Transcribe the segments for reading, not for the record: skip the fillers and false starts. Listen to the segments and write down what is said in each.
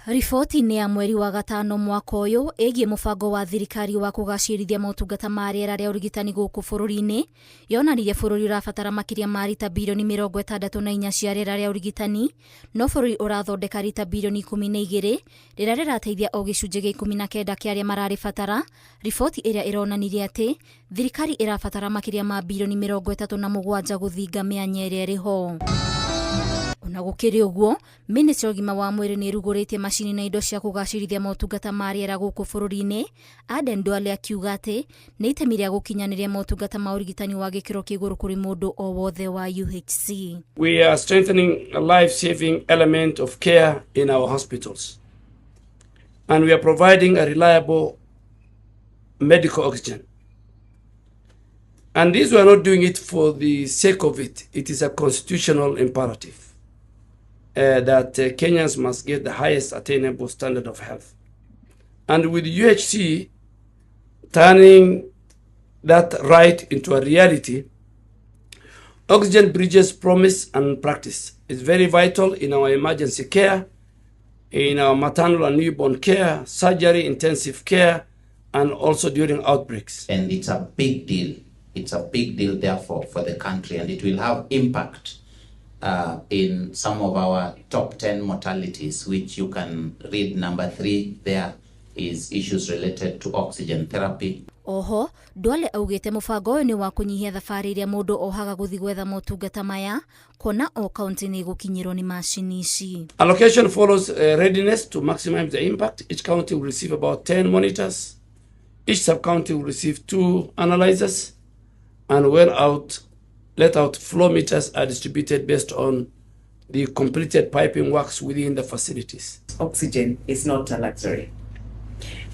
Riboti-inĩ ya mweri wa gatano mwaka ũyũ ĩgiĩ mũbango wa thirikari wa kũgacĩrithia motungata ma rĩera rĩa ũrigitani gũkũ bũrũri-inĩ, yonanirie bũrũri ũrabatara makĩria ma rita birioni 64 cia rĩera rĩa ũrigitani, no bũrũri ũrathondeka rita birioni 12 rĩrĩa rĩrateithia o gĩcunjĩ gĩa 19 kĩa arĩa mararĩbatara. Riboti ĩrĩa ĩronanirie atĩ thirikari ĩrabatara makĩria ma birioni 37 gũthinga mĩanya ĩrĩa ĩrĩ ho. Ona gũkĩrĩ ũguo, Ministry ya ũgima wa mwĩrĩ nĩ ĩrugũrĩtie macini na indo cia kũgacĩrithia motungata ma rĩera gũkũ bũrũri-inĩ, Aden Duale akiuga atĩ nĩ itemi rĩa gũkinyanĩria motungata ma ũrigitani wa gĩkĩro kĩa igũrũ kũrĩ mũndũ o wothe wa UHC. We are strengthening a life-saving element of care in our hospitals, and we are providing a reliable medical oxygen. And this, we are not doing it for the sake of it. It is a constitutional imperative that Kenyans must get the highest attainable standard of health. And with UHC turning that right into a reality, oxygen bridges promise and practice. It's very vital in our emergency care, in our maternal and newborn care, surgery, intensive care, and also during outbreaks. And it's a big deal. It's a big deal, therefore, for the country, and it will have impact in some of our top 10 mortalities, which you can read number 3 there is issues related to oxygen therapy. Oho, Duale augĩte mũbango ũyũ nĩ wa kũnyihia thabarĩ iria mũndũ ohaga gũthiĩ gwetha motungata maya, kuona o kaunti nĩ ĩgũkinyĩrwo nĩ macini ici. Allocation follows readiness to maximize the impact. Each county will receive about 10 monitors. Each sub-county will receive 2 analyzers, and well out, let out flow meters are distributed based on the completed piping works within the facilities. Oxygen is not a luxury,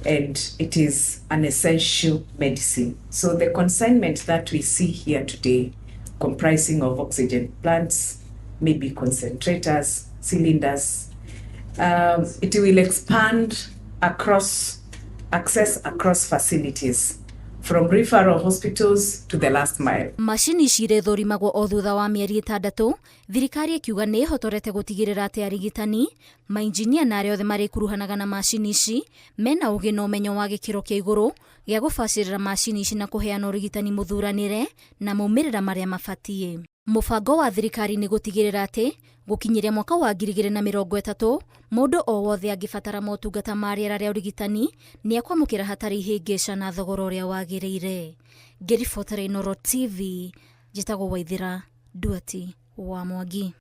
and it is an essential medicine. So the consignment that we see here today, comprising of oxygen plants, maybe concentrators, cylinders, it will expand across access across facilities from referral hospitals to the last mile. Macini ici irĩthũrimagwo o thutha wa mĩeri 6, thirikari ĩkiuga nĩ ĩhotorete gũtigĩrĩra atĩ arigitani, mainjinia na arĩa othe marĩkuruhanaga na macini ici mena ũgĩ na ũmenyo wa gĩkĩro kĩa igũrũ gĩa gũbacĩrĩra macini ici na kũheana ũrigitani mũthuranĩre na maumĩrĩra marĩa mabatiĩ. Mũbango wa thirikari nĩ gũtigĩrĩra atĩ gũkinyĩria mwaka wa 2030 mũndũ o wothe angĩbatara motungata ma rĩera rĩa ũrigitani nĩ ekwamũkĩra hatarĩ ihĩngĩca na thogora ũrĩa wagĩrĩire. Ngĩribotera Inooro TV, njĩtagwo Waithĩra Nduati wa Mwangi.